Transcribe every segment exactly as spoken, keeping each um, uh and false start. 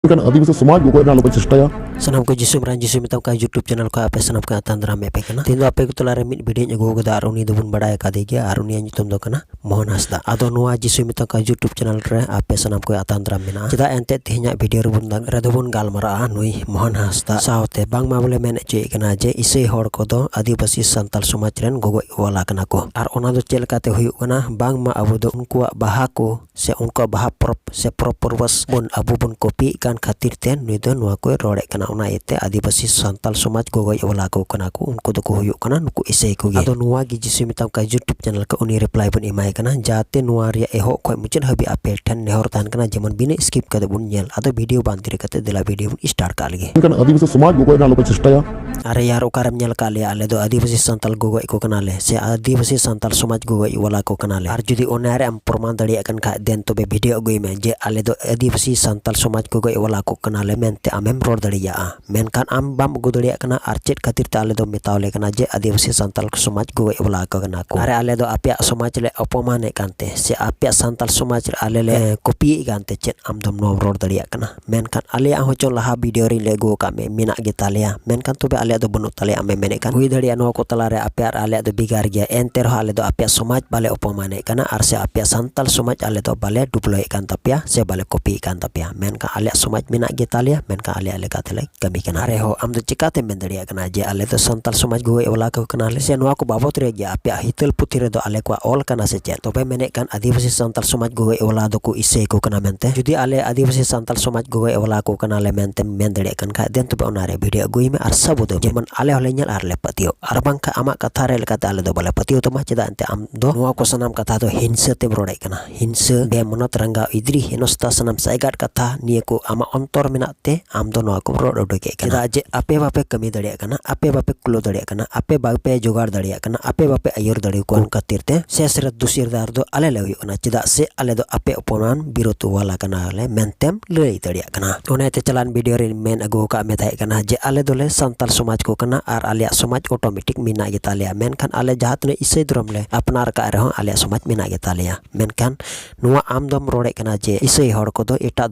ᱢᱮᱱᱠᱷᱟᱱ ᱟᱹᱫᱤᱵᱟᱹᱥᱤ ᱥᱚᱢᱟᱡᱽ ᱜᱚᱜᱚᱡ ᱨᱮᱱᱟᱜ ᱟᱞᱚᱯᱮ ᱪᱮᱥᱴᱟᱭᱟ᱾ ᱥᱟᱱᱟᱢ ᱠᱚ ᱡᱤᱥᱩ ᱢᱟᱨᱟᱝ ᱡᱤᱥᱩ ᱢᱮᱛᱟᱢ ᱠᱟᱱ YouTube ᱪᱮᱱᱮᱞ ᱠᱷᱚᱱ ᱟᱯᱮ ᱥᱟᱱᱟᱢ ᱠᱚ ᱟᱛᱟᱝ ᱫᱟᱨᱟᱢ ᱮᱫ ᱯᱮ ᱠᱟᱱᱟ᱾ ᱛᱮᱦᱮᱧ ᱫᱚ ᱟᱯᱮ ᱠᱚ ᱛᱟᱞᱟᱨᱮ ᱢᱤᱫ ᱵᱷᱤᱰᱤᱭᱳᱧ ᱟᱹᱜᱩ ᱟᱠᱟᱫᱟ ᱟᱨ ᱩᱱᱤ ᱫᱚᱵᱚᱱ ᱵᱟᱲᱟᱭ ᱟᱠᱟᱫᱮ ᱜᱮᱭᱟ ᱟᱨ ᱩᱱᱤᱭᱟᱜ ᱧᱩᱛᱩᱢ ᱫᱚ ᱠᱟᱱᱟ ᱢᱳᱦᱚᱱ ᱦᱟᱸᱥᱫᱟ᱾ ᱟᱫᱚ ᱱᱚᱣᱟ ᱡᱤᱥᱩ ᱢᱮᱛᱟᱢ ᱠᱟᱱ YouTube ᱪᱮᱱᱮᱞ ᱨᱮ ᱟᱯᱮ ᱥᱟᱱᱟᱢ ᱠᱚ ᱟᱛᱟᱝ ᱫᱟᱨᱟᱢ ᱢᱮᱱᱟᱜᱼᱟ᱾ ᱪᱮᱫᱟᱜ ᱮᱱᱛᱮᱫ ᱛᱮᱦᱮᱧᱟᱜ ᱵᱷᱤᱰᱤᱭᱳ ᱨᱮᱵᱚᱱ ᱨᱮᱫᱚ ᱵᱚᱱ ᱜᱟᱞᱢᱟᱨᱟᱜᱼᱟ ᱱᱩᱭ ᱢᱳᱦᱚᱱ ᱦᱟᱸᱥᱫᱟ ᱥᱟᱶᱛᱮ᱾ ᱵᱟᱝᱢᱟ ᱵᱚᱞᱮ ᱢᱮᱱ ᱦᱚᱪᱚᱭᱮᱫ ᱠᱟᱱᱟ ᱡᱮ ᱤᱥᱟᱹᱭ ᱦᱚᱲ ᱠᱚᱫᱚ ᱟᱹᱫᱤᱵᱟᱹᱥᱤ ᱥᱟᱱᱛᱟᱞ ᱥᱚᱢᱟᱡᱽ ᱨᱮᱱ ᱜᱚᱜᱚᱡ ᱣᱟᱞᱟ ᱠᱟᱱᱟ ᱠᱚ᱾ ᱟᱨ ᱚᱱᱟ ᱫᱚ ᱪᱮᱫ ᱞᱮᱠᱟᱛᱮ ᱦᱩᱭᱩᱜ ᱠᱟᱱᱟ? ᱵᱟᱝᱢᱟ ᱟᱵᱚ ᱫᱚ ᱩᱱᱠᱩᱣᱟᱜ ᱵᱟᱦᱟ ᱠᱚ ᱥᱮ ᱩᱱᱠᱩᱣᱟᱜ ᱵᱟᱦᱟ ᱯᱚᱨᱚᱵᱽ ᱥᱮ ᱯᱚᱨᱚᱵᱽ ᱯᱚᱨᱵᱟᱥ ᱵᱚᱱ ᱟᱵᱚ ᱵᱚᱱ ᱠᱚᱯᱤᱭᱮᱫ ᱠᱟᱱ ᱠᱷᱟᱹᱛᱤᱨ ᱛᱮ ᱱᱩᱭ ᱫᱚ ᱱᱚᱣᱟ ᱠᱚᱭ ᱨᱚᱲᱮᱫ ᱠᱟᱱᱟ᱾ ᱚᱱᱟ ᱤᱭᱟᱹᱛᱮ ᱟᱹᱫᱤᱵᱟᱹᱥᱤ ᱥᱟᱱᱛᱟᱞ ᱥᱚᱢᱟᱡᱽ ᱜᱚᱜᱚᱡ ᱣᱟᱞᱟ ᱠᱚ ᱠᱟᱱᱟ ᱠᱚ, ᱩᱱᱠᱩ ᱫᱚᱠᱚ ᱦᱩᱭᱩᱜ ᱠᱟᱱᱟ ᱱᱩᱠᱩ ᱤᱥᱟᱹᱭ ᱠᱚᱜᱮ᱾ ᱟᱫᱚ ᱱᱚᱣᱟ ᱜᱮ ᱡᱤᱥᱩ ᱢᱮᱛᱟᱢ ᱠᱟᱱ YouTube ᱪᱮᱱᱮᱞ ᱠᱚ ᱩᱱᱤ ᱨᱤᱯᱞᱟᱭ ᱵᱚᱱ ᱮᱢᱟᱭ ᱠᱟᱱᱟ, ᱡᱟᱛᱮ ᱱᱚᱣᱟ ᱨᱮᱭᱟᱜ ᱮᱦᱚᱵ ᱠᱷᱚᱱ ᱢᱩᱪᱟᱹᱫ ᱦᱟᱹᱵᱤᱡ ᱟᱯᱮ ᱴᱷᱮᱱ ᱱᱮᱦᱚᱨ ᱛᱟᱦᱮᱱ ᱠᱟᱱᱟ, ᱡᱮᱢᱚᱱ ᱵᱤᱱᱟᱹ skip ᱠᱟᱛᱮ ᱵᱚᱱ ᱧᱮᱞ᱾ ᱟᱫᱚ ᱵᱷᱤᱰᱤᱭᱳ ᱵᱟᱝ ᱫᱮᱨᱤ ᱠᱟᱛᱮ ᱫᱮᱞᱟ ᱵᱷᱤᱰᱤᱭᱳ ᱵᱚᱱ start ᱠᱟᱜ ᱞᱮᱜᱮ᱾ ᱢᱮᱱᱠᱷᱟᱱ ᱟᱹᱫᱤᱵᱟᱹᱥᱤ ᱥᱚᱢᱟᱡᱽ ᱜᱚᱜᱚᱡ ᱨᱮᱱᱟᱜ ᱟᱞᱚᱯᱮ ᱪᱮᱥᱴᱟᱭᱟ᱾ ᱟᱨᱮ ᱭᱟᱨ, ᱚᱠᱟᱨᱮᱢ ᱧᱮᱞ ᱟᱠᱟᱫ ᱞᱮᱭᱟ? ᱟᱞᱮ ᱫᱚ ᱟᱹᱫᱤᱵᱟᱹᱥᱤ ᱥᱟᱱᱛᱟᱞ ᱜᱚᱜᱚᱡ ᱠᱚ ᱠᱟᱱᱟᱞᱮ ᱥᱮ ᱟᱹᱫᱤᱵᱟᱹᱥᱤ ᱥᱟᱱᱛᱟᱞ ᱥᱚᱢᱟᱡᱽ ᱜᱚᱜᱚᱡ ᱣᱟᱞᱟ ᱠᱚ ᱠᱟᱱᱟᱞᱮ᱾ ᱟᱨ ᱡᱩᱫᱤ ᱚᱱᱟ ᱨᱮ ᱟᱢ ᱯᱨᱚᱢᱟᱱ ᱫᱟᱲᱮᱭᱟᱜ ᱠᱟᱱ ᱠᱷᱟᱡ, then ᱛᱚᱵᱮ ᱵᱷᱤᱰᱤᱭᱳ ᱟᱹᱜᱩᱭ ᱢᱮ ᱡᱮ ᱟᱞᱮ ᱫᱚ ᱟᱹᱫᱤᱵᱟᱹᱥᱤ ᱥᱟᱱᱛᱟᱞ ᱥᱚᱢᱟᱡᱽ ᱜᱚᱜᱚᱡ ᱣᱟᱞᱟ ᱠᱚ ᱠᱟᱱᱟᱞᱮ ᱢᱮᱱᱛᱮ ᱟᱢᱮᱢ ᱨᱚᱲ ᱫᱟᱲᱮᱭᱟᱜᱼᱟ᱾ ᱢᱮᱱᱠᱷᱟᱱ ᱟᱢ ᱵᱟᱢ ᱟᱹᱜᱩ ᱫᱟᱲᱮᱭᱟᱜ ᱠᱟᱱᱟ᱾ ᱟᱨ ᱪᱮᱫ ᱠᱷᱟᱹᱛᱤᱨ ᱛᱮ ᱟᱞᱮ ᱫᱚ ᱢᱮᱛᱟᱣ ᱞᱮ ᱠᱟᱱᱟ ᱡᱮ ᱟᱹᱫᱤᱵᱟᱹᱥᱤ ᱥᱟᱱᱛᱟᱞ ᱥᱚᱢᱟᱡᱽ ᱜᱚᱜᱚᱡ ᱣᱟᱞᱟ ᱠᱚ ᱠᱟᱱᱟ ᱠᱚ? ᱟᱨᱮ, ᱟᱞᱮ ᱫᱚ ᱟᱯᱮᱭᱟᱜ ᱥᱚᱢᱟᱡᱽ ᱞᱮ ᱚᱯᱚᱢᱟᱱᱮᱫ ᱠᱟᱱᱛᱮ ᱥᱮ ᱟᱯᱮᱭᱟᱜ ᱥᱟᱱᱛᱟᱞ ᱥᱚᱢᱟᱡᱽ ᱨᱮ ᱟᱞᱮ ᱞᱮ ᱠᱚᱯᱤᱭᱮᱫ ᱠᱟᱱᱛᱮ ᱪᱮᱫ ᱟᱢ ᱫᱚᱢ ᱱᱚᱣᱟᱢ ᱨᱚᱲ ᱫᱟᱲᱮᱭᱟᱜ ᱠᱟᱱᱟ? ᱢᱮᱱᱠᱷᱟᱱ ᱟᱞᱮᱭᱟᱜ ᱦᱚᱸ ᱪᱚᱝ ᱞᱟᱦᱟ ᱵᱷᱤᱰᱤᱭᱳ ᱨᱤᱧ ᱞᱟᱹᱭ ᱟᱹᱜᱩ ᱟᱠᱟᱫ ᱢᱮ, ᱢᱮᱱᱟᱜ ᱜᱮ ᱛᱟᱞᱮᱭᱟ, ᱢᱮᱱᱠᱷᱟᱱ ᱛᱚᱵᱮ ᱟᱞᱮᱭᱟᱜ ᱫᱚ ᱵᱟᱹᱱᱩᱜ ᱛᱟᱞᱮᱭᱟ, ᱟᱢᱮᱢ ᱢᱮᱱᱮᱫ ᱠᱟᱱ᱾ ᱦᱩᱭ ᱫᱟᱲᱮᱭᱟᱜᱼᱟ ᱱᱚᱣᱟ ᱠᱚ ᱛᱟᱞᱟᱨᱮ ᱟᱯᱮ ᱟᱨ ᱟᱞᱮᱭᱟᱜ ᱫᱚ ᱵᱷᱮᱜᱟᱨ ᱜᱮᱭᱟ, ᱮᱱᱛᱮ ᱨᱮᱦᱚᱸ ᱟᱞᱮ ᱫᱚ ᱟᱯᱮᱭᱟᱜ ᱥᱚᱢᱟᱡᱽ ᱵᱟᱞᱮ ᱚᱯᱚᱢᱟᱱᱮᱫ ᱠᱟᱱᱟ ᱟᱨ ᱥᱮ ᱟᱯᱮᱭᱟᱜ ᱥᱟᱱᱛᱟᱞ ᱥᱚᱢᱟᱡᱽ ᱟᱞᱮ ᱫᱚ ᱵᱟᱞᱮ ᱰᱩᱵᱽᱞᱟᱹᱣᱮᱫ ᱠᱟᱱ ᱛᱟᱯᱮᱭᱟ ᱥᱮ ᱵᱟᱞᱮ ᱠᱚᱯᱤᱭᱮᱫ ᱠᱟᱱ ᱛᱟᱯᱮᱭᱟ, ᱢᱮᱱᱠᱷᱟᱱ ᱟᱞᱮᱭᱟᱜ ᱥᱚᱢᱟᱡᱽ ᱢᱮᱱᱟᱜ ᱜᱮ ᱛᱟᱞᱮᱭᱟ, ᱢᱮᱱᱠᱷᱟᱱ ᱟᱞᱮᱭᱟᱜ ᱞᱮᱠᱟ ᱛᱮᱞᱮ ᱠᱟᱹᱢᱤ ᱠᱟᱱᱟ᱾ ᱟᱨᱮ ᱦᱚ, ᱟᱢ ᱫᱚ ᱪᱤᱠᱟᱛᱮᱢ ᱢᱮᱱ ᱫᱟᱲᱮᱭᱟᱜ ᱠᱟᱱᱟ ᱡᱮ ᱟᱞᱮ ᱫᱚ ᱥᱟᱱᱛᱟᱞ ᱥᱚᱢᱟᱡᱽ ᱜᱚᱜᱚᱡ ᱣᱟᱞᱟ ᱠᱚ ᱠᱟᱱᱟᱞᱮ ᱥᱮ ᱱᱚᱣᱟ ᱠᱚ ᱵᱟᱵᱚᱛ ᱨᱮ ᱡᱮ ᱟᱯᱮᱭᱟᱜ ᱦᱤᱛᱟᱹᱞ ᱯᱩᱛᱷᱤ ᱨᱮᱫᱚ ᱟᱞᱮ ᱠᱚᱣᱟᱜ ᱚᱞ ᱠᱟᱱᱟ ᱥᱮ ᱪᱮᱫ? ᱛᱚᱵᱮ ᱢᱮᱱᱮᱫ ᱠᱟᱱ ᱟᱹᱫᱤᱵᱟᱹᱥᱤ ᱥᱟᱱᱛᱟᱞ ᱥᱚᱢᱟᱡᱽ ᱜᱚᱜᱚᱡ ᱣᱟᱞᱟ ᱫᱚᱠᱚ ᱤᱥᱟᱹᱭ ᱠᱚ ᱠᱟᱱᱟ ᱢᱮᱱᱛᱮ᱾ ᱡᱩᱫᱤ ᱟᱞᱮ ᱟᱹᱫᱤᱵᱟᱹᱥᱤ ᱥᱟᱱᱛᱟᱞ ᱥᱚᱢᱟᱡᱽ ᱜᱚᱜᱚᱡ ᱣᱟᱞᱟ ᱠᱚ ᱠᱟᱱᱟᱞᱮ ᱢᱮᱱᱛᱮᱢ ᱢᱮᱱ ᱫᱟᱲᱮᱭᱟᱜ ᱠᱟᱱ ᱠᱷᱟᱡ, then ᱛᱚᱵᱮ ᱚᱱᱟ ᱨᱮ ᱵᱷᱤᱰᱤᱭᱳ ᱟᱹᱜᱩᱭ ᱢᱮ ᱟᱨ ᱥᱟᱹᱵᱩᱫ ᱟᱹᱜᱩᱭ ᱢᱮ, ᱡᱮᱢᱚᱱ ᱟᱞᱮ ᱦᱚᱸᱞᱮ ᱧᱮᱞ ᱟᱨ ᱞᱮ ᱯᱟᱹᱛᱭᱟᱹᱣ᱾ ᱟᱨ ᱵᱟᱝᱠᱷᱟᱱ ᱟᱢᱟᱜ ᱠᱟᱛᱷᱟ ᱨᱮ ᱞᱮᱠᱟᱛᱮ ᱟᱞᱮ ᱫᱚ ᱵᱟᱞᱮ ᱯᱟᱹᱛᱭᱟᱹᱣ ᱛᱟᱢᱟ, ᱪᱮᱫᱟᱜ ᱮᱱᱛᱮ ᱟᱢ ᱫᱚ ᱱᱚᱣᱟ ᱠᱚ ᱥᱟᱱᱟᱢ ᱠᱟᱛᱷᱟ ᱫᱚ ᱦᱤᱝᱥᱟᱹ ᱛᱮᱢ ᱨᱚᱲᱮᱫ ᱠᱟᱱᱟ᱾ ᱦᱤᱝᱥᱟᱹ, ᱵᱮᱢᱚᱱᱚᱛ, ᱨᱟᱸᱜᱟᱣ, ᱤᱫᱨᱤ, ᱦᱮᱱᱚᱥᱛᱟ, ᱥᱟᱱᱟᱢ ᱥᱟᱭᱜᱟᱫ ᱠᱟᱛᱷᱟ ᱱᱤᱭᱟᱹ ᱠᱚ ᱟᱢᱟᱜ ᱚᱱᱛᱚᱨ ᱢᱮᱱᱟᱜ ᱛᱮ ᱟᱢ ᱫᱚ ᱱᱚᱣᱟ ᱠᱚᱢ ᱨᱚᱲ ᱨᱚᱯᱚᱲ ᱩᱰᱩᱠᱮᱫ ᱠᱟᱱᱟ᱾ ᱪᱮᱫᱟᱜ ᱡᱮ ᱟᱯᱮ ᱵᱟᱯᱮ ᱠᱟᱹᱢᱤ ᱫᱟᱲᱮᱭᱟᱜ ᱠᱟᱱᱟ, ᱟᱯᱮ ᱵᱟᱯᱮ ᱠᱩᱞᱟᱹᱣ ᱫᱟᱲᱮᱭᱟᱜ ᱠᱟᱱᱟ, ᱟᱯᱮ ᱵᱟᱯᱮ ᱡᱚᱜᱟᱲ ᱫᱟᱲᱮᱭᱟᱜ ᱠᱟᱱᱟ, ᱟᱯᱮ ᱵᱟᱯᱮ ᱟᱹᱭᱩᱨ ᱫᱟᱲᱮᱭᱟᱠᱚᱣᱟ, ᱚᱱᱟ ᱠᱷᱟᱹᱛᱤᱨ ᱛᱮ ᱥᱮᱥ ᱨᱮ ᱫᱩᱥᱤᱨᱫᱟᱨ ᱫᱚ ᱟᱞᱮ ᱞᱮ ᱦᱩᱭᱩᱜ ᱠᱟᱱᱟ᱾ ᱪᱮᱫᱟᱜ ᱥᱮ ᱟᱞᱮ ᱫᱚ ᱟᱯᱮ ᱚᱯᱚᱢᱟᱱ ᱵᱤᱨᱳᱫᱷ ᱣᱟᱞᱟ ᱠᱟᱱᱟᱞᱮ ᱢᱮᱱᱛᱮᱢ ᱞᱟᱹᱭ ᱫᱟᱲᱮᱭᱟᱜ ᱠᱟᱱᱟ᱾ ᱚᱱᱟᱛᱮ ᱪᱟᱞᱟᱱ ᱵᱷᱤᱰᱤᱭᱳ ᱨᱮᱧ ᱢᱮᱱ ᱟᱹᱜᱩ ᱟᱠᱟᱫ ᱢᱮ ᱛᱟᱦᱮᱸ ᱠᱟᱱᱟ ᱡᱮ ᱟᱞᱮ ᱫᱚᱞᱮ ᱥᱟᱱᱛᱟᱞ ᱥᱚᱢᱟᱡᱽ ᱠᱚ ᱠᱟᱱᱟ ᱟᱨ ᱟᱞᱮᱭᱟᱜ ᱥᱚᱢᱟᱡᱽ ᱚᱴᱳᱢᱮᱴᱤᱠ ᱢᱮᱱᱟᱜ ᱜᱮᱛᱟᱞᱮᱭᱟ, ᱢᱮᱱᱠᱷᱟᱱ ᱟᱞᱮ ᱡᱟᱦᱟᱸ ᱛᱤᱱᱟᱹᱜ ᱤᱥᱟᱹᱭ ᱫᱷᱚᱨᱚᱢ ᱞᱮ ᱟᱯᱱᱟᱨ ᱟᱠᱟᱫ ᱨᱮᱦᱚᱸ ᱟᱞᱮᱭᱟᱜ ᱥᱚᱢᱟᱡᱽ ᱢᱮᱱᱟᱜ ᱜᱮᱛᱟᱞᱮᱭᱟ᱾ ᱢᱮᱱᱠᱷᱟᱱ ᱱᱚᱣᱟ ᱟᱢ ᱫᱚᱢ ᱨᱚᱲᱮᱫ ᱠᱟᱱᱟ ᱡᱮ ᱤᱥᱟᱹᱭ ᱦᱚᱲ ᱠᱚᱫᱚ ᱮᱴᱟᱜ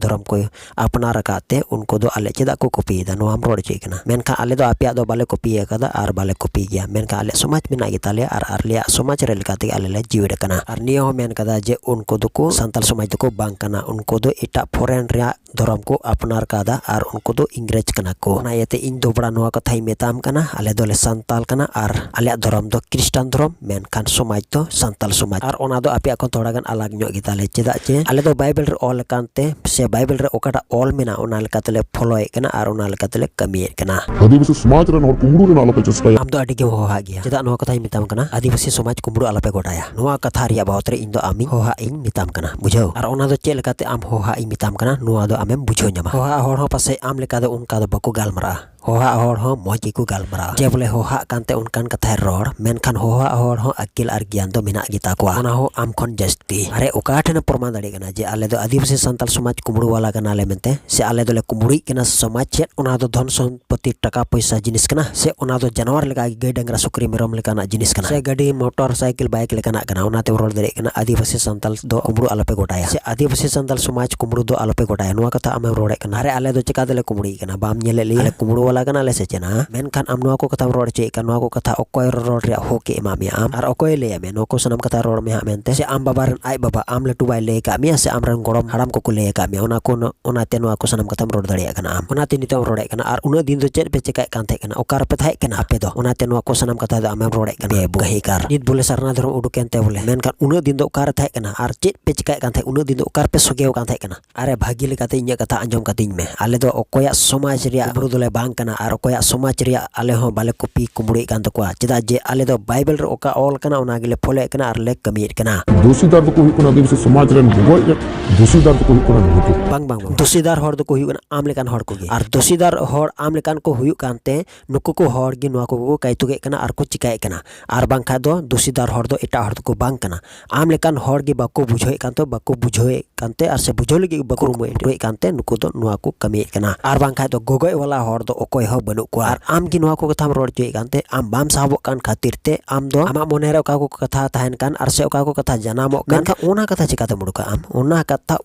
ᱫᱷᱚᱨᱚᱢ ᱠᱚ ᱟᱯᱱᱟᱨ ᱟᱠᱟᱫ ᱛᱮ ᱩᱱᱠᱩ ᱫᱚ ᱟᱞᱮ ᱪᱮᱫᱟᱜ ᱠᱚ ᱠᱚᱯᱤᱭᱮᱫᱟ, ᱱᱚᱣᱟᱢ ᱨᱚᱲ ᱦᱚᱪᱚᱭᱮᱫ ᱠᱟᱱᱟ᱾ ᱢᱮᱱᱠᱷᱟᱱ ᱟᱞᱮ ᱫᱚ ᱟᱯᱮᱭᱟᱜ ᱫᱚ ᱵᱟᱞᱮ ᱠᱚᱯᱤ ᱟᱠᱟᱫᱟ ᱟᱨ ᱵᱟᱞᱮ ᱠᱚᱯᱤ ᱜᱮᱭᱟ, ᱢᱮᱱᱠᱷᱟᱱ ᱟᱞᱮᱭᱟᱜ ᱥᱚᱢᱟᱡᱽ ᱢᱮᱱᱟᱜ ᱜᱮᱛᱟᱞᱮᱭᱟ ᱟᱨ ᱟᱞᱮᱭᱟᱜ ᱥᱚᱢᱟᱡᱽ ᱨᱮ ᱞᱮᱠᱟ ᱛᱮᱜᱮ ᱟᱞᱮ ᱞᱮ ᱡᱤᱣᱮᱫ ᱟᱠᱟᱱᱟ᱾ ᱟᱨ ᱱᱤᱭᱟᱹ ᱦᱚᱸ ᱢᱮᱱ ᱠᱟᱫᱟ ᱡᱮ ᱩᱱᱠᱩ ᱫᱚᱠᱚ ᱥᱟᱱᱛᱟᱞ ᱥᱚᱢᱟᱡᱽ ᱫᱚᱠᱚ ᱵᱟᱝ ᱠᱟᱱᱟ, ᱩᱱᱠᱩ ᱫᱚ ᱮᱴᱟᱜ ᱯᱷᱚᱨᱮᱱ ᱨᱮᱭᱟᱜ ᱫᱷᱚᱨᱚᱢ ᱠᱚ ᱟᱯᱱᱟᱨ ᱠᱟᱫᱟ ᱟᱨ ᱩᱱᱠᱩ ᱫᱚ ᱤᱝᱨᱮᱡᱽ ᱠᱟᱱᱟ ᱠᱚ᱾ ᱚᱱᱟ ᱤᱭᱟᱹᱛᱮ ᱤᱧ ᱫᱚ ᱵᱚᱲᱟ ᱱᱚᱣᱟ ᱠᱟᱛᱷᱟᱧ ᱢᱮᱛᱟᱢ ᱠᱟᱱᱟ, ᱟᱞᱮ ᱫᱚᱞᱮ ᱥᱟᱱᱛᱟᱞ ᱠᱟᱱᱟ ᱟᱨ ᱟᱞᱮᱭᱟᱜ ᱫᱷᱚᱨᱚᱢ ᱫᱚ ᱠᱷᱨᱤᱥᱴᱟᱱ ᱫᱷᱚᱨᱚᱢ, ᱢᱮᱱᱠᱷᱟᱱ ᱥᱚᱢᱟᱡᱽ ᱫᱚ ᱥᱟᱱᱛᱟᱞ ᱥᱚᱢᱟᱡᱽ᱾ ᱟᱨ ᱚᱱᱟ ᱫᱚ ᱟᱯᱮᱭᱟᱜ ᱠᱷᱚᱱ ᱛᱷᱚᱲᱟ ᱜᱟᱱ ᱟᱞᱟᱜᱽ ᱧᱚᱜ ᱜᱮᱛᱟᱞᱮ, ᱪᱮᱫᱟᱜ ᱡᱮ ᱟᱞᱮ ᱫᱚ ᱵᱟᱭᱵᱮᱞ ᱨᱮ ᱚᱞ ᱟᱠᱟᱱ ᱛᱮ ᱥᱮ ᱵᱟᱭᱵᱮᱞ ᱨᱮ ᱚᱠᱟᱴᱟᱜ ᱚᱞ ᱢᱮᱱᱟᱜᱼᱟ ᱚᱱᱟ ᱞᱮᱠᱟ ᱛᱮᱞᱮ ᱯᱷᱚᱞᱳᱭᱮᱫ ᱠᱟᱱᱟ ᱟᱨ ᱚᱱᱟ ᱞᱮᱠᱟ ᱛᱮᱞᱮ ᱠᱟᱹᱢᱤᱭᱮᱫ ᱠᱟᱱᱟ᱾ ᱟᱹᱫᱤᱵᱟᱹᱥᱤ ᱥᱚᱢᱟᱡᱽ ᱨᱮᱱ ᱦᱚᱲ ᱠᱩᱢᱵᱽᱲᱩ ᱨᱮᱱᱟᱜ ᱟᱞᱚᱯᱮ ᱪᱮᱥᱴᱟᱭᱟ᱾ ᱟᱢ ᱫᱚ ᱟᱹᱰᱤ ᱜᱮᱢ ᱦᱚᱦᱟᱜ ᱜᱮᱭᱟ, ᱪᱮᱫᱟᱜ ᱱᱚᱣᱟ ᱠᱟᱛᱷᱟᱧ ᱢᱮᱛᱟᱢ ᱠᱟᱱᱟ ᱟᱹᱫᱤᱵᱟᱹᱥᱤ ᱥᱚᱢᱟᱡᱽ ᱠᱩᱢᱵᱽᱲᱩ ᱟᱞᱚᱯᱮ ᱜᱚᱴᱟᱭᱟ? ᱱᱚᱣᱟ ᱠᱟᱛᱷᱟ ᱨᱮᱭᱟᱜ ᱵᱟᱵᱚᱛ ᱨᱮ ᱤᱧ ᱫᱚ ᱟᱢᱤᱧ ᱦᱚᱦᱟᱜ ᱤᱧ ᱢᱮᱛᱟᱢ ᱠᱟᱱᱟ, ᱵᱩᱡᱷᱟᱹᱣ? ᱟᱨ ᱚᱱᱟ ᱫᱚ ᱪᱮᱫ ᱞᱮᱠᱟᱛᱮ ᱟᱢ ᱦᱚᱦᱟᱜ ᱤᱧ ᱢᱮᱛᱟᱢ ᱠᱟᱱᱟ ᱱᱚᱣᱟ ᱫᱚ ᱟᱢᱮᱢ ᱵᱩᱡᱷᱟᱹᱣ ᱧᱟᱢᱟ᱾ ᱦᱚᱦᱟᱜ ᱦᱚᱲ ᱦᱚᱸ ᱯᱟᱥᱮᱡ ᱟᱢ ᱞᱮᱠᱟ ᱫᱚ ᱚᱱᱠᱟ ᱫᱚ ᱵᱟᱠᱚ ᱜᱟᱞᱢᱟᱨᱟᱜᱼᱟ᱾ ᱦᱚᱦᱟᱜ ᱦᱚᱲ ᱦᱚᱸ ᱢᱚᱡᱽ ᱜᱮᱠᱚ ᱜᱟᱞᱢᱟᱨᱟᱣᱟ᱾ ᱡᱮ ᱵᱚᱞᱮ ᱦᱚᱦᱟᱜ ᱠᱟᱱᱛᱮ ᱚᱱᱠᱟᱱ ᱠᱟᱛᱷᱟᱭ ᱨᱚᱲ, ᱢᱮᱱᱠᱷᱟᱱ ᱦᱚᱦᱟᱜ ᱦᱚᱲ ᱦᱚᱸ ᱟᱹᱠᱤᱞ ᱟᱨ ᱜᱮᱭᱟᱱ ᱫᱚ ᱢᱮᱱᱟᱜ ᱜᱮᱛᱟ ᱠᱚᱣᱟ, ᱚᱱᱟ ᱦᱚᱸ ᱟᱢ ᱠᱷᱚᱱ ᱡᱟᱹᱥᱛᱤ᱾ ᱟᱨᱮ, ᱚᱠᱟ ᱴᱷᱮᱱᱮᱢ ᱯᱨᱚᱢᱟᱱ ᱫᱟᱲᱮᱭᱟᱜ ᱠᱟᱱᱟ ᱡᱮ ᱟᱞᱮ ᱫᱚ ᱟᱹᱫᱤᱵᱟᱹᱥᱤ ᱥᱟᱱᱛᱟᱞ ᱥᱚᱢᱟᱡᱽ ᱠᱩᱢᱵᱽᱲᱩ ᱣᱟᱞᱟ ᱠᱟᱱᱟᱞᱮ ᱢᱮᱱᱛᱮ, ᱥᱮ ᱟᱞᱮ ᱫᱚᱞᱮ ᱠᱩᱢᱵᱽᱲᱩᱭᱮᱫ ᱠᱟᱱᱟ ᱥᱚᱢᱟᱡᱽ? ᱪᱮᱫ ᱚᱱᱟ ᱫᱚ ᱫᱷᱚᱱ ᱥᱚᱢᱯᱚᱛᱤ, ᱴᱟᱠᱟ ᱯᱚᱭᱥᱟ ᱡᱤᱱᱤᱥ ᱠᱟᱱᱟ? ᱥᱮ ᱚᱱᱟ ᱫᱚ ᱡᱟᱱᱣᱟᱨ ᱞᱮᱠᱟ ᱜᱮ, ᱜᱟᱹᱭ ᱰᱟᱝᱨᱟ ᱥᱩᱠᱨᱤ ᱢᱮᱨᱚᱢ ᱞᱮᱠᱟᱱᱟᱜ ᱡᱤᱱᱤᱥ ᱠᱟᱱᱟ? ᱥᱮ ᱜᱟᱹᱰᱤ ᱢᱚᱴᱚᱨ ᱥᱟᱭᱠᱮᱞ ᱵᱟᱭᱤᱠ ᱞᱮᱠᱟᱱᱟᱜ ᱠᱟᱱᱟ? ᱚᱱᱟᱛᱮᱢ ᱨᱚᱲ ᱫᱟᱲᱮᱭᱟᱜ ᱠᱟᱱᱟ ᱟᱹᱫᱤᱵᱟᱹᱥᱤ ᱥᱟᱱᱛᱟᱞ ᱫᱚ ᱠᱩᱢᱵᱽᱲᱩ ᱟᱞᱚᱯᱮ ᱜᱚᱴᱟᱭᱟ, ᱥᱮ ᱟᱹᱫᱤᱵᱟᱹᱥᱤ ᱥᱟᱱᱛᱟᱞ ᱥᱚᱢᱟᱡᱽ ᱠᱩᱢᱵᱽᱲᱩ ᱫᱚ ᱟᱞᱚᱯᱮ ᱜᱚᱴᱟᱭᱟ, ᱱᱚᱣᱟ ᱠᱟᱛᱷᱟ ᱟᱢᱮᱢ ᱨᱚᱲᱮᱫ ᱠᱟᱱᱟ᱾ ᱟᱨᱮ, ᱟᱞᱮ ᱫᱚ ᱪᱮᱠᱟ ᱛᱮᱞᱮ ᱠᱩᱢᱵᱽᱲᱩᱭᱮᱫ ᱠᱟᱱᱟ? ᱵᱟᱢ ᱧᱮᱞᱮᱫ ᱞᱮᱭᱟ? ᱟᱞᱮ ᱠᱩᱢᱵᱽᱲᱩ ᱣᱟᱞᱟ ᱠᱟᱱᱟᱞᱮ ᱥᱮ ᱪᱮᱫ? ᱦᱮᱸ? ᱢᱮᱱᱠᱷᱟᱱ ᱟᱢ ᱱᱚᱣᱟ ᱠᱚ ᱠᱟᱛᱷᱟᱢ ᱨᱚᱲ ᱦᱚᱪᱚᱭᱮᱫ ᱠᱟᱱ, ᱱᱚᱣᱟ ᱠᱚ ᱠᱟᱛᱷᱟ ᱚᱠᱚᱭ ᱨᱚᱲ ᱨᱮᱭᱟᱜ ᱦᱚᱠ ᱮ ᱮᱢᱟᱫ ᱢᱮᱭᱟ ᱟᱢ? ᱟᱨ ᱚᱠᱚᱭᱮ ᱞᱟᱹᱭᱟᱫ ᱢᱮᱭᱟ ᱱᱚᱣᱟ ᱠᱚ ᱥᱟᱱᱟᱢ ᱠᱟᱛᱷᱟ ᱨᱚᱲ ᱢᱮ ᱦᱟᱸᱜ ᱢᱮᱱᱛᱮ? ᱥᱮ ᱟᱢ ᱵᱟᱵᱟ ᱨᱮᱱ ᱟᱡ ᱵᱟᱵᱟ, ᱟᱢ ᱞᱟᱹᱴᱩ ᱵᱟᱭ ᱞᱟᱹᱭ ᱟᱠᱟᱫ ᱢᱮᱭᱟ? ᱥᱮ ᱟᱢ ᱨᱮᱱ ᱜᱚᱲᱚᱢ ᱦᱟᱲᱟᱢ ᱠᱚᱠᱚ ᱞᱟᱹᱭ ᱟᱠᱟᱫ ᱢᱮᱭᱟ? ᱚᱱᱟ ᱠᱚ ᱱᱚ-, ᱚᱱᱟᱛᱮ ᱱᱚᱣᱟ ᱠᱚ ᱥᱟᱱᱟᱢ ᱠᱟᱛᱷᱟᱢ ᱨᱚᱲ ᱫᱟᱲᱮᱭᱟᱜ ᱠᱟᱱᱟ ᱟᱢ᱾ ᱚᱱᱟᱛᱮ ᱱᱤᱛᱚᱜ ᱮᱢ ᱨᱚᱲᱮᱫ ᱠᱟᱱᱟ᱾ ᱟᱨ ᱩᱱᱟᱹᱜ ᱫᱤᱱ ᱫᱚ ᱪᱮᱫ ᱯᱮ ᱪᱮᱠᱟᱭᱮᱫ ᱠᱟᱱ ᱛᱟᱦᱮᱸ ᱠᱟᱱᱟ? ᱚᱠᱟ ᱨᱮᱯᱮ ᱛᱟᱦᱮᱸ ᱠᱟᱱᱟ ᱟᱯᱮ ᱫᱚ? ᱚᱱᱟᱛᱮ ᱱᱚᱣᱟ ᱠᱚ ᱥᱟᱱᱟᱢ ᱠᱟᱛᱷᱟ ᱫᱚ ᱟᱢᱮᱢ ᱨᱚᱲᱮᱫ ᱠᱟᱱᱟ᱾ ᱵᱮ ᱵᱩᱠᱟᱹᱦᱤᱠᱟᱨ᱾ ᱱᱤᱛ ᱵᱚᱞᱮ ᱥᱟᱨᱱᱟ ᱫᱷᱚᱨᱚᱢ ᱩᱰᱩᱠᱮᱱ ᱛᱮ ᱵᱚᱞᱮ᱾ ᱢᱮᱱᱠᱷᱟᱱ ᱩᱱᱟᱹᱜ ᱫᱤᱱ ᱫᱚ ᱚᱠᱟ ᱨᱮ ᱛᱟᱦᱮᱸ ᱠᱟᱱᱟ? ᱟᱨ ᱪᱮᱫ ᱯᱮ ᱪᱮᱠᱟᱭᱮᱫ ᱠᱟᱱ ᱛᱟᱦᱮᱸ? ᱩᱱᱟᱹᱜ ᱫᱤᱱ ᱫᱚ ᱚᱠᱟ ᱨᱮᱯᱮ ᱥᱚᱜᱮᱣ ᱠᱟᱱ ᱛᱟᱦᱮᱸ ᱠᱟᱱᱟ? ᱟᱨᱮ, ᱵᱷᱟᱹᱜᱤ ᱞᱮᱠᱟᱛᱮ ᱤᱧᱟᱹᱜ ᱠᱟᱛᱷᱟ ᱟᱸᱡᱚᱢ ᱠᱟᱛᱤᱧ ᱢᱮ᱾ ᱟᱞᱮ ᱫᱚ ᱚᱠᱚᱭᱟᱜ ᱥᱚᱢᱟᱡᱽ ᱨᱮᱭᱟᱜ ᱠᱩᱢᱵᱽᱲᱩ ᱫᱚᱞᱮ ᱵᱟᱝ ᱠᱟᱱᱟ ᱟᱨ ᱚᱠᱚᱭᱟᱜ ᱥᱚᱢᱟᱡᱽ ᱨᱮᱭᱟᱜ ᱟᱞᱮ ᱦᱚᱸ ᱵᱟᱞᱮ ᱠᱚᱯᱤ ᱠᱩᱢᱵᱽᱲᱩᱭᱮᱫ ᱠᱟᱱ ᱛᱟᱠᱚᱣᱟ, ᱪᱮᱫᱟᱜ ᱡᱮ ᱟᱞᱮ ᱫᱚ ᱵᱟᱭᱵᱮᱞ ᱨᱮ ᱚᱠᱟ ᱚᱞ ᱠᱟᱱᱟ ᱚᱱᱟ ᱜᱮᱞᱮ ᱯᱷᱚᱞᱳᱭᱮᱫ ᱠᱟᱱᱟ ᱟᱨ ᱞᱮ ᱠᱟᱹᱢᱤᱭᱮᱫ ᱠᱟᱱᱟ᱾ ᱫᱩᱥᱤᱫᱟᱨ ᱫᱚᱠᱚ ᱦᱩᱭᱩᱜ ᱠᱟᱱᱟ ᱟᱹᱫᱤᱵᱟᱹᱥᱤ ᱥᱚᱢᱟᱡᱽ ᱨᱮᱱ ᱜᱚᱜᱚᱡ ᱨᱮ, ᱫᱩᱥᱤᱫᱟᱨ ᱫᱚᱠᱚ ᱦᱩᱭᱩᱜ ᱠᱟᱱᱟ ᱱᱩᱠᱩ᱾ ᱵᱟᱝ, ᱵᱟᱝ, ᱵᱟᱝ᱾ ᱫᱩᱥᱤᱫᱟᱨ ᱦᱚᱲ ᱫᱚᱠᱚ ᱦᱩᱭᱩᱜ ᱠᱟᱱᱟ ᱟᱢ ᱞᱮᱠᱟᱱ ᱦᱚᱲ ᱠᱚᱜᱮ᱾ ᱟᱨ ᱫᱩᱥᱤᱫᱟᱨ ᱦᱚᱲ ᱟᱢ ᱞᱮᱠᱟᱱ ᱠᱚ ᱦᱩᱭᱩᱜ ᱠᱟᱱᱛᱮ ᱱᱩᱠᱩ ᱠᱚ ᱦᱚᱲ ᱜᱮ ᱱᱚᱣᱟ ᱠᱚᱠᱚ ᱠᱟᱭᱛᱩᱠᱮᱫ ᱠᱟᱱᱟ ᱟᱨ ᱠᱚ ᱪᱤᱠᱟᱭᱮᱫ ᱠᱟᱱᱟ᱾ ᱟᱨ ᱵᱟᱝᱠᱷᱟᱡ ᱫᱚ ᱫᱩᱥᱤᱫᱟᱨ ᱦᱚᱲ ᱫᱚ ᱮᱴᱟᱜ ᱦᱚᱲ ᱫᱚᱠᱚ ᱵᱟᱝ ᱠᱟᱱᱟ᱾ ᱟᱢ ᱞᱮᱠᱟᱱ ᱦᱚᱲ ᱜᱮ ᱵᱟᱠᱚ ᱵᱩᱡᱷᱟᱹᱣᱮᱫ ᱠᱟᱱᱛᱮ, ᱵᱟᱠᱚ ᱵᱩᱡᱷᱟᱹᱣᱮᱫ ᱠᱟᱱᱛᱮ ᱟᱨ ᱥᱮ ᱵᱩᱡᱷᱟᱹᱣ ᱞᱟᱹᱜᱤᱫ ᱵᱟᱠᱚ ᱠᱩᱨᱩᱢᱩᱴᱩᱭᱮᱫ ᱠᱟᱱᱛᱮ ᱱᱩᱠᱩ ᱫᱚ ᱱᱚᱣᱟ ᱠᱚ ᱠᱟᱹᱢᱤᱭᱮᱫ ᱠᱟᱱᱟ᱾ ᱟᱨ ᱵᱟᱝᱠᱷᱟᱡ ᱫᱚ ᱜᱚᱜᱚᱡ ᱣᱟᱞᱟ ᱦᱚᱲ ᱫᱚ ᱚᱠᱚᱭ ᱦᱚᱸ ᱵᱟᱹᱱᱩᱜ ᱠᱚᱣᱟ᱾ ᱟᱨ ᱟᱢ ᱜᱮ ᱱᱚᱣᱟ ᱠᱚ ᱠᱟᱛᱷᱟᱢ ᱨᱚᱲ ᱦᱚᱪᱚᱭᱮᱫ ᱠᱟᱱᱛᱮ ᱟᱢ ᱵᱟᱢ ᱥᱟᱦᱚᱵᱚᱜ ᱠᱟᱱ ᱠᱷᱟᱹᱛᱤᱨ ᱛᱮ ᱟᱢ ᱫᱚ ᱟᱢᱟᱜ ᱢᱚᱱᱮ ᱨᱮ ᱚᱠᱟ ᱠᱚ ᱠᱟᱛᱷᱟ ᱛᱟᱦᱮᱱ ᱠᱟᱱ ᱟᱨ ᱥᱮ ᱚᱠᱟ ᱠᱚ ᱠᱟᱛᱷᱟ ᱡᱟᱱᱟᱢᱚᱜ ᱠᱟᱱ, ᱢᱮᱱᱠᱷᱟᱱ ᱚᱱᱟ ᱠᱟᱛᱷᱟ ᱪᱤᱠᱟᱛᱮᱢ ᱩᱰᱩᱠᱟ ᱟᱢ? ᱚᱱᱟ ᱠᱟᱛᱷᱟ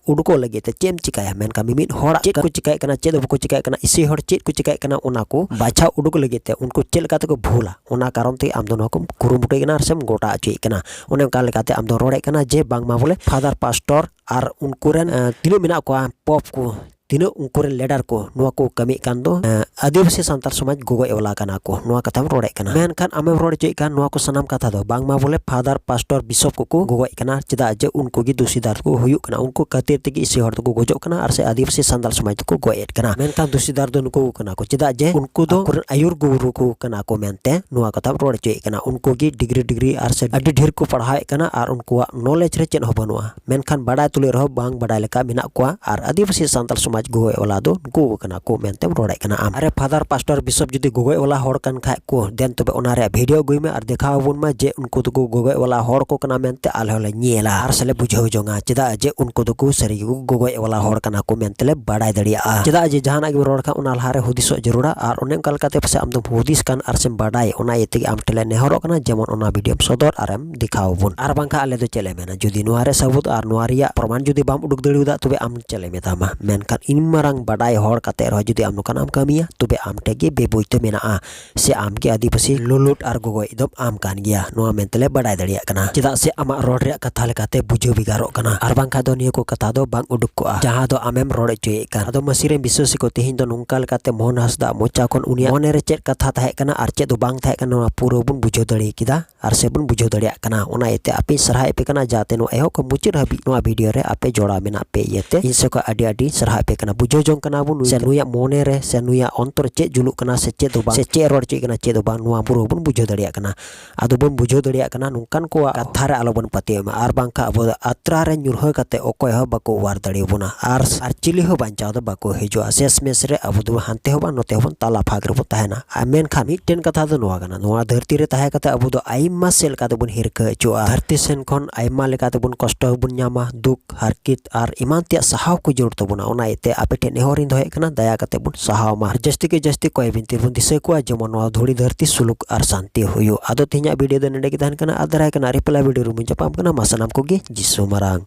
ᱩᱰᱩᱠᱚᱜ ᱞᱟᱹᱜᱤᱫ ᱛᱮ ᱪᱮᱫ ᱮᱢ ᱪᱤᱠᱟᱭᱟ? ᱢᱮᱱᱠᱷᱟᱱ ᱢᱤᱢᱤᱫ ᱦᱚᱲᱟᱜ ᱪᱮᱫ ᱠᱚ ᱪᱤᱠᱟᱭᱮᱫ ᱠᱟᱱᱟ, ᱪᱮᱫ ᱵᱟᱠᱚ ᱪᱤᱠᱟᱭᱮᱫ ᱠᱟᱱᱟ, ᱤᱥᱤ ᱦᱚᱲ ᱪᱮᱫ ᱠᱚ ᱪᱤᱠᱟᱭᱮᱫ ᱠᱟᱱᱟ, ᱚᱱᱟ ᱠᱚ ᱵᱟᱪᱷᱟᱣ ᱩᱰᱩᱠ ᱞᱟᱹᱜᱤᱫ ᱛᱮ ᱩᱱᱠᱩ ᱪᱮᱫ ᱞᱮᱠᱟ ᱛᱮᱠᱚ ᱵᱷᱩᱞᱟ, ᱚᱱᱟ ᱠᱟᱨᱚᱱ ᱛᱮ ᱟᱢ ᱫᱚ ᱱᱚᱣᱟ ᱠᱚᱢ ᱠᱩᱨᱩᱢᱩᱴᱩᱭ ᱠᱟᱱᱟ ᱟᱨ ᱥᱮᱢ ᱜᱚᱴᱟ ᱦᱚᱪᱚᱭᱮᱫ ᱠᱟᱱᱟ᱾ ᱚᱱᱮ ᱚᱱᱠᱟ ᱞᱮᱠᱟᱛᱮ ᱟᱢ ᱫᱚ ᱨᱚᱲᱮᱫ ᱠᱟᱱᱟ ᱡᱮ ᱵᱟᱝᱢᱟ ᱵᱚᱞᱮ ᱯᱷᱟᱫᱟᱨ ᱯᱟᱥᱴᱚᱨ ᱟᱨ ᱩᱱᱠᱩ ᱨᱮᱱ, ᱮ, ᱛᱤᱱᱟᱹᱜ ᱢᱮᱱᱟᱜ ᱠᱚᱣᱟ ᱯᱚᱯ ᱠᱚ, ᱛᱤᱱᱟᱹᱜ ᱩᱱᱠᱩ ᱨᱮᱱ ᱞᱤᱰᱟᱨ ᱠᱚ ᱱᱚᱣᱟ ᱠᱚ ᱠᱟᱹᱢᱤᱭᱮᱫ ᱠᱟᱱ ᱫᱚ, ᱮ, ᱟᱹᱫᱤᱵᱟᱹᱥᱤ ᱥᱟᱱᱛᱟᱲ ᱥᱚᱢᱟᱡᱽ ᱜᱚᱜᱚᱡ ᱣᱟᱞᱟ ᱠᱟᱱᱟ ᱠᱚ, ᱱᱚᱣᱟ ᱠᱟᱛᱷᱟᱢ ᱨᱚᱲᱮᱫ ᱠᱟᱱᱟ᱾ ᱢᱮᱱᱠᱷᱟᱱ ᱟᱢᱮᱢ ᱨᱚᱲ ᱦᱚᱪᱚᱭᱮᱫ ᱠᱟᱱ ᱱᱚᱣᱟ ᱠᱚ ᱥᱟᱱᱟᱢ ᱠᱟᱛᱷᱟ ᱫᱚ ᱵᱟᱝᱢᱟ ᱵᱚᱞᱮ ᱯᱷᱟᱫᱟᱨ ᱯᱟᱥᱴᱚᱨ ᱵᱤᱥᱚᱯ ᱠᱚᱠᱚ ᱜᱚᱜᱚᱡ ᱠᱟᱱᱟ, ᱪᱮᱫᱟᱜ ᱡᱮ ᱩᱱᱠᱩ ᱜᱮ ᱫᱩᱥᱤᱫᱟᱨ ᱠᱚ ᱦᱩᱭᱩᱜ ᱠᱟᱱᱟ᱾ ᱩᱱᱠᱩ ᱠᱷᱟᱹᱛᱤᱨ ᱛᱮᱜᱮ ᱤᱥᱤ ᱦᱚᱲ ᱫᱚᱠᱚ ᱜᱚᱡᱚᱜ ᱠᱟᱱᱟ ᱟᱨ ᱥᱮ ᱟᱹᱫᱤᱵᱟᱹᱥᱤ ᱥᱟᱱᱛᱟᱲ ᱥᱚᱢᱟᱡᱽ ᱫᱚᱠᱚ ᱜᱚᱡ ᱮᱫ ᱠᱟᱱᱟ᱾ ᱢᱮᱱᱠᱷᱟᱱ ᱫᱩᱥᱤᱫᱟᱨ ᱫᱚ ᱱᱩᱠᱩ ᱠᱚ ᱠᱟᱱᱟ ᱠᱚ, ᱪᱮᱫᱟᱜ ᱡᱮ ᱩᱱᱠᱩ ᱫᱚ ᱟᱠᱚᱨᱮᱱ ᱟᱹᱭᱩᱨ ᱜᱩᱨᱩ ᱠᱚ ᱠᱟᱱᱟ ᱠᱚ ᱢᱮᱱᱛᱮ ᱱᱚᱣᱟ ᱠᱟᱛᱷᱟᱢ ᱨᱚᱲ ᱦᱚᱪᱚᱭᱮᱫ ᱠᱟᱱᱟ᱾ ᱩᱱᱠᱩ ᱜᱮ ᱰᱤᱜᱽᱨᱤ ᱰᱤᱜᱽᱨᱤ ᱟᱨ ᱥᱮ ᱟᱹᱰᱤ ᱰᱷᱮᱨ ᱠᱚ ᱯᱟᱲᱦᱟᱣᱮᱫ ᱠᱟᱱᱟ ᱟᱨ ᱩᱱᱠᱩᱣᱟᱜ ᱱᱚᱞᱮᱡᱽ ᱨᱮ ᱪᱮᱫ ᱦᱚᱸ ᱵᱟᱹᱱᱩᱜᱼᱟ᱾ ᱢᱮᱱᱠᱷᱟᱱ ᱵᱟᱰᱟᱭ ᱛᱩᱞᱩᱡ ᱨᱮᱦᱚᱸ ᱵᱟᱝ ᱵᱟᱰᱟᱭ ᱞᱮᱠᱟ ᱢᱮᱱᱟᱜ ᱠᱚᱣᱟ ᱟᱨ ᱟᱹᱫᱤᱵᱟᱹᱥᱤ ᱥᱟᱱᱛᱟᱲ ᱥᱚᱢᱟᱡᱽ ᱜᱚᱜᱚᱡ ᱣᱟᱞᱟ ᱫᱚ ᱱᱩᱠᱩ ᱠᱚ ᱠᱟᱱᱟ ᱠᱚ ᱢᱮᱱᱛᱮᱢ ᱨᱚᱲᱮᱫ ᱠᱟᱱᱟ ᱟᱢ᱾ ᱟᱨᱮ ᱯᱷᱟᱫᱟᱨ ᱯᱟᱥᱴᱚᱨ ᱵᱤᱥᱚᱯ ᱡᱩᱫᱤ ᱜᱚᱜᱚᱡ ᱣᱟᱞᱟ ᱦᱚᱲ ᱠᱟᱱ ᱠᱷᱟᱡ ᱠᱚ, ᱫᱮᱱ ᱛᱚᱵᱮ ᱚᱱᱟ ᱨᱮᱭᱟᱜ ᱵᱷᱤᱰᱤᱭᱳ ᱟᱹᱜᱩᱭ ᱢᱮ ᱟᱨ ᱫᱮᱠᱷᱟᱣ ᱟᱵᱚᱱ ᱢᱟ ᱡᱮ ᱩᱱᱠᱩ ᱫᱚᱠᱚ ᱜᱚᱜᱚᱡ ᱣᱟᱞᱟ ᱦᱚᱲ ᱠᱚ ᱠᱟᱱᱟ ᱢᱮᱱᱛᱮ ᱟᱞᱮ ᱦᱚᱸᱞᱮ ᱧᱮᱞᱟ ᱟᱨ ᱥᱮᱞᱮ ᱵᱩᱡᱷᱟᱹᱣ ᱡᱚᱝᱟ, ᱪᱮᱫᱟᱜ ᱡᱮ ᱩᱱᱠᱩ ᱫᱚᱠᱚ ᱥᱟᱹᱨᱤ ᱜᱮᱠᱚ ᱜᱚᱜᱚᱡ ᱣᱟᱞᱟ ᱦᱚᱲ ᱠᱟᱱᱟ ᱠᱚ ᱢᱮᱱᱛᱮ ᱞᱮ ᱵᱟᱰᱟᱭ ᱫᱟᱲᱮᱭᱟᱜᱼᱟ᱾ ᱪᱮᱫᱟᱜ ᱡᱮ ᱡᱟᱦᱟᱱᱟᱜ ᱜᱮᱢ ᱨᱚᱲ ᱠᱷᱟᱱ ᱚᱱᱟ ᱞᱟᱦᱟᱨᱮ ᱦᱩᱫᱤᱥᱚᱜ ᱡᱟᱹᱨᱩᱲᱟ ᱟᱨ ᱚᱱᱮ ᱚᱱᱠᱟ ᱞᱮᱠᱟᱛᱮ ᱯᱟᱥᱮ ᱟᱢ ᱫᱚᱢ ᱦᱩᱫᱤᱥ ᱠᱟᱱ ᱟᱨ ᱥᱮᱢ ᱵᱟᱰᱟᱭ, ᱚᱱᱟ ᱤᱭᱟᱹ ᱛᱮᱜᱮ ᱟᱢ ᱴᱷᱮᱱ ᱞᱮ ᱱᱮᱦᱚᱨᱚᱜ ᱠᱟᱱᱟ ᱡᱮᱢᱚᱱ ᱚᱱᱟ ᱵᱷᱤᱰᱤᱭᱳᱢ ᱥᱚᱫᱚᱨ ᱟᱨᱮᱢ ᱫᱮᱠᱷᱟᱣ ᱟᱵᱚᱱ᱾ ᱟᱨ ᱵᱟᱝᱠᱷᱟᱱ ᱟᱞᱮ ᱫᱚ ᱪᱮᱫ ᱞᱮ ᱢᱮᱱᱟ, ᱡᱩᱫᱤ ᱱᱚᱣᱟ ᱨᱮ ᱥᱟᱹᱵᱩᱛ ᱟᱨ ᱱᱚᱣᱟ ᱨᱮᱭᱟᱜ ᱯᱨᱚᱢᱟᱱ ᱡᱩᱫᱤ ᱵᱟᱢ ᱩᱰᱩᱠ ᱫᱟᱲᱮᱭᱟᱫᱟ ᱛᱚᱵᱮ ᱟᱢ ᱪᱮᱫ ᱞᱮ ᱢᱮᱛᱟᱢᱟ? ᱢᱮᱱᱠᱷᱟᱱ ᱤᱱ ᱢᱟᱨᱟᱝ ᱵᱟᱰᱟᱭ ᱦᱚᱲ ᱠᱟᱛᱮ ᱨᱮᱦᱚᱸ ᱡᱩᱫᱤ ᱟᱢ ᱱᱚᱝᱠᱟᱱᱟᱜ ᱮᱢ ᱠᱟᱹᱢᱤᱭᱟ ᱛᱚᱵᱮ ᱟᱢ ᱴᱷᱮᱱ ᱜᱮ ᱵᱮᱵᱩᱡᱽ ᱫᱚ ᱢᱮᱱᱟᱜᱼᱟ᱾ ᱥᱮ ᱟᱢ ᱜᱮ ᱟᱹᱫᱤᱵᱟᱹᱥᱤ ᱞᱩᱞᱩᱴ ᱟᱨ ᱜᱚᱜᱚᱡ ᱫᱚᱢ ᱟᱢ ᱠᱟᱱ ᱜᱮᱭᱟ, ᱱᱚᱣᱟ ᱢᱮᱱᱛᱮᱞᱮ ᱵᱟᱰᱟᱭ ᱫᱟᱲᱮᱭᱟᱜ ᱠᱟᱱᱟ᱾ ᱪᱮᱫᱟᱜ ᱥᱮ ᱟᱢᱟᱜ ᱨᱚᱲ ᱨᱮᱭᱟᱜ ᱠᱟᱛᱷᱟ ᱞᱮᱠᱟᱛᱮ ᱵᱩᱡᱷᱟᱹᱣ ᱵᱷᱮᱜᱟᱨᱚᱜ ᱠᱟᱱᱟ, ᱟᱨ ᱵᱟᱝᱠᱷᱟᱱ ᱫᱚ ᱱᱤᱭᱟᱹ ᱠᱚ ᱠᱟᱛᱷᱟ ᱫᱚ ᱵᱟᱝ ᱩᱰᱩᱠ ᱠᱚᱜᱼᱟ, ᱡᱟᱦᱟᱸ ᱫᱚ ᱟᱢᱮᱢ ᱨᱚᱲ ᱦᱚᱪᱚᱭᱮᱫ ᱠᱟᱱ᱾ ᱟᱫᱚ ᱢᱟᱹᱥᱤ ᱨᱮᱱ ᱵᱤᱥᱣᱟᱹᱥᱤ ᱠᱚ, ᱛᱮᱦᱮᱧ ᱫᱚ ᱱᱚᱝᱠᱟ ᱞᱮᱠᱟᱛᱮ ᱢᱳᱦᱚᱱ ᱦᱟᱸᱥᱫᱟ ᱢᱚᱪᱟ ᱠᱷᱚᱱ ᱩᱱᱤᱭᱟᱜ ᱢᱚᱱᱮ ᱨᱮ ᱪᱮᱫ ᱠᱟᱛᱷᱟ ᱛᱟᱦᱮᱸ ᱠᱟᱱᱟ ᱟᱨ ᱪᱮᱫ ᱫᱚ ᱵᱟᱝ ᱛᱟᱦᱮᱸ ᱠᱟᱱᱟ, ᱱᱚᱣᱟ ᱯᱩᱨᱟᱹ ᱵᱚᱱ ᱵᱩᱡᱷᱟᱹᱣ ᱫᱟᱲᱮ ᱠᱮᱫᱟ ᱟᱨ ᱥᱮ ᱵᱚᱱ ᱵᱩᱡᱷᱟᱹᱣ ᱫᱟᱲᱮᱭᱟᱜ ᱠᱟᱱᱟ᱾ ᱚᱱᱟ ᱤᱭᱟᱹᱛᱮ ᱟᱯᱮᱧ ᱥᱟᱨᱦᱟᱣᱮᱫ ᱯᱮ ᱠᱟᱱᱟ, ᱡᱟᱛᱮ ᱱᱚᱣᱟ ᱮᱦᱚᱵ ᱠᱷᱚᱱ ᱢᱩᱪᱟᱹᱫ ᱦᱟᱹᱵᱤᱡ ᱱᱚᱣᱟ ᱵᱷᱤᱰᱤᱭᱳ ᱨᱮ ᱟᱯᱮ ᱡᱚᱲᱟᱣ ᱢᱮᱱᱟᱜ ᱯᱮ ᱤᱭᱟᱹᱛᱮ ᱤᱧ ᱥᱮᱫ ᱠᱷᱚᱱ ᱟᱹᱰᱤ ᱟᱹᱰᱤ ᱥᱟᱨᱦᱟᱣ ᱯᱮ ᱠᱟᱱᱟ, ᱵᱩᱡᱷᱟᱹᱣ ᱡᱚᱝ ᱠᱟᱱᱟ ᱵᱚᱱ ᱥᱮ ᱱᱩᱭᱟᱜ ᱢᱚᱱᱮ ᱨᱮ ᱥᱮ ᱱᱩᱭᱟᱜ ᱚᱱᱛᱚᱨ ᱪᱮᱫ ᱡᱩᱞᱩᱜ ᱠᱟᱱᱟ ᱥᱮ ᱪᱮᱫ ᱦᱚᱸ ᱵᱟᱝ, ᱥᱮ ᱪᱮᱫ ᱨᱚᱲ ᱪᱮᱫ ᱠᱟᱱᱟ ᱪᱮᱫ ᱦᱚᱸ ᱵᱟᱝ, ᱱᱚᱣᱟ ᱯᱩᱨᱟᱹ ᱵᱚᱱ ᱵᱩᱡᱷᱟᱹᱣ ᱫᱟᱲᱮᱭᱟᱜ ᱠᱟᱱᱟ᱾ ᱟᱫᱚ ᱵᱚᱱ ᱵᱩᱡᱷᱟᱹᱣ ᱫᱟᱲᱮᱭᱟᱜ ᱠᱟᱱᱟ ᱱᱚᱝᱠᱟᱱ ᱠᱚᱣᱟᱜ ᱠᱟᱛᱷᱟ ᱨᱮ ᱟᱞᱚ ᱵᱚᱱ ᱯᱟᱹᱛᱭᱟᱹᱣ ᱢᱟ, ᱟᱨ ᱵᱟᱝᱠᱷᱟᱱ ᱟᱵᱚ ᱫᱚ ᱟᱛᱨᱟ ᱨᱮ ᱧᱩᱨᱦᱟᱹ ᱠᱟᱛᱮ ᱚᱠᱚᱭ ᱦᱚᱸ ᱵᱟᱠᱚ ᱚᱣᱟᱨ ᱫᱟᱲᱮᱭᱟᱵᱚᱱᱟ, ᱟᱨ, ᱟᱨ ᱪᱤᱞᱤ ᱦᱚᱸ ᱵᱟᱧᱪᱟᱣ ᱫᱚ ᱵᱟᱠᱚ ᱦᱤᱡᱩᱜᱼᱟ᱾ ᱥᱮᱥ ᱢᱮᱥ ᱨᱮ ᱟᱵᱚ ᱫᱚ ᱦᱟᱱᱛᱮ ᱦᱚᱸ ᱵᱟᱝ ᱱᱚᱛᱮ ᱦᱚᱸ ᱵᱚᱱ ᱛᱟᱞᱟ ᱯᱷᱟᱸᱠ ᱨᱮᱵᱚᱱ ᱛᱟᱦᱮᱱᱟ᱾ ᱟᱨ ᱢᱮᱱᱠᱷᱟᱱ ᱢᱤᱫᱴᱮᱱ ᱠᱟᱛᱷᱟ ᱫᱚ ᱱᱚᱣᱟ ᱠᱟᱱᱟ, ᱱᱚᱣᱟ ᱫᱷᱟᱹᱨᱛᱤ ᱨᱮ ᱛᱟᱦᱮᱸ ᱠᱟᱛᱮ ᱟᱵᱚ ᱫᱚ ᱟᱭᱢᱟ ᱥᱮᱫ ᱞᱮᱠᱟ ᱛᱮᱵᱚᱱ ᱦᱤᱨᱠᱟᱹ ᱦᱚᱪᱚᱜᱼᱟ, ᱫᱷᱟᱹᱨᱛᱤ ᱥᱮᱱ ᱠᱷᱚᱱ ᱟᱭᱢᱟ ᱞᱮᱠᱟ ᱛᱮᱵᱚᱱ ᱠᱚᱥᱴᱚ ᱦᱚᱸᱵᱚᱱ ᱧᱟᱢᱟ, ᱫᱩᱠ ᱦᱟᱨᱠᱮᱛ ᱟᱨ ᱮᱢᱟᱱ ᱛᱮᱭᱟᱜ ᱥᱟᱦᱟᱣ ᱠᱚ ᱡᱟᱹᱨᱩᱲ ᱛᱟᱵᱚᱱᱟ᱾ ᱚᱱᱟ ᱤᱭᱟᱹᱛᱮ ᱟᱯᱮ ᱴᱷᱮᱱ ᱱᱮᱦᱚᱨ ᱤᱧ ᱫᱚᱦᱚᱭᱮᱫ ᱠᱟᱱᱟ, ᱫᱟᱭᱟ ᱠᱟᱛᱮ ᱵᱚᱱ ᱥᱟᱦᱟᱣ ᱢᱟ ᱟᱨ ᱡᱟᱹᱥᱛᱤ ᱠᱮ ᱡᱟᱹᱥᱛᱤ ᱠᱚᱭ ᱵᱤᱱᱛᱤ ᱨᱮᱵᱚᱱ ᱫᱤᱥᱟᱹ ᱠᱚᱣᱟ, ᱡᱮᱢᱚᱱ ᱱᱚᱣᱟ ᱫᱷᱩᱲᱤ ᱫᱷᱟᱹᱨᱛᱤ ᱥᱩᱞᱩᱠ ᱟᱨ ᱥᱟᱱᱛᱤ ᱦᱩᱭᱩᱜ᱾ ᱟᱫᱚ ᱛᱮᱦᱮᱧᱟᱜ ᱵᱷᱤᱰᱤᱭᱳ ᱫᱚ ᱱᱚᱰᱮ ᱜᱮ ᱛᱟᱦᱮᱱ ᱠᱟᱱᱟ, ᱟᱨ ᱫᱟᱨᱟᱭ ᱠᱟᱱᱟ ᱨᱤᱯᱞᱟᱭ ᱵᱷᱤᱰᱤᱭᱳ ᱨᱮᱵᱚᱱ ᱧᱟᱯᱟᱢ ᱠᱟᱱᱟ᱾ ᱢᱟ ᱥᱟᱱᱟᱢ ᱠᱚᱜᱮ ᱡᱤᱥᱩ ᱢᱟᱨᱟᱝ᱾